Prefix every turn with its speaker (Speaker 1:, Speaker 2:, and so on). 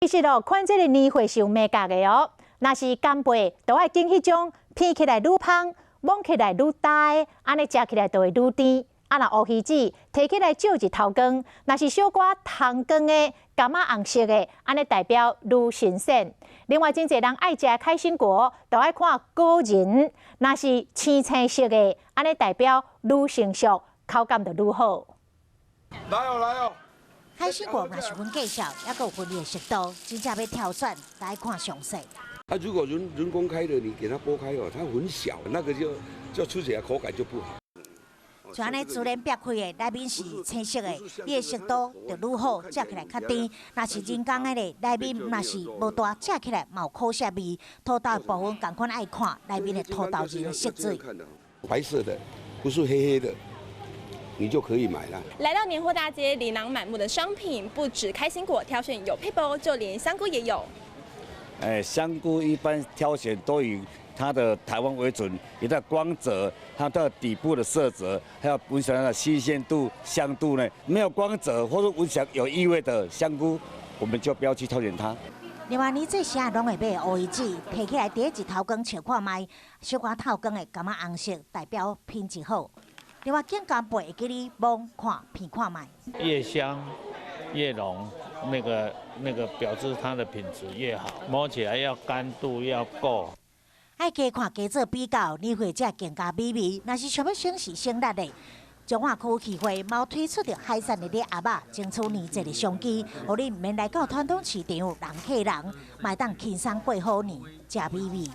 Speaker 1: 其實哦，看這个年貨是有眉角的哦。若是干貝，就愛揀彼種鼻起來愈芳，摸起來愈焦，按呢食起來就會愈甜。啊，若烏魚子提起來照日頭光，若是小可通光的，柑仔紅色的，按呢代表愈新鮮。另外，真濟人愛食開心果，就愛看果仁，若是青青色的，按呢代表愈成熟，口感就愈好。
Speaker 2: 來哦，來哦！
Speaker 3: 開心果嘛是分介紹，猶閣有分伊的熟度，真正欲挑選，來看詳細。
Speaker 2: 啊，如果人工開的，你給它剝開哦，它很小，那個就吃起來口感就不好。
Speaker 3: 像按呢自然擘開的，內面是青色的，伊的熟度就愈好，食起來較甜。若是人工的咧，內面若是無大，食起來嘛有苦澀味。土豆的部分仝款愛看內面的土豆仁的色水。
Speaker 2: 白色的，不是黑黑的，你就可以買了。
Speaker 4: 來到年貨大街，琳琅滿目的商品，不止開心果挑選有撇步，就連香菇也有。
Speaker 5: 哎，香菇一般挑選都以它的台灣為準，它的光澤、它的底部的色澤，還有聞起來的新鮮度、香度呢。沒有光澤或者聞起來有異味的香菇，我們就不要去挑選它。
Speaker 3: 另外，年節時攏會買烏魚子，提起來佇日頭光照看覓，小可透光的柑仔紅色，代表品質好。另外，揀干貝會記你摸看鼻看覓。
Speaker 6: 越香越濃，那個表示它的品質越好，摸起來要乾度要夠。
Speaker 3: 愛加看加做比較，年貨才更加美味。若是想欲省時省力的，彰化區漁會嘛推出著海產的禮盒仔，爭取年節的商機，予你毋免來到傳統市場人客人，嘛會當輕鬆過好年，食美味。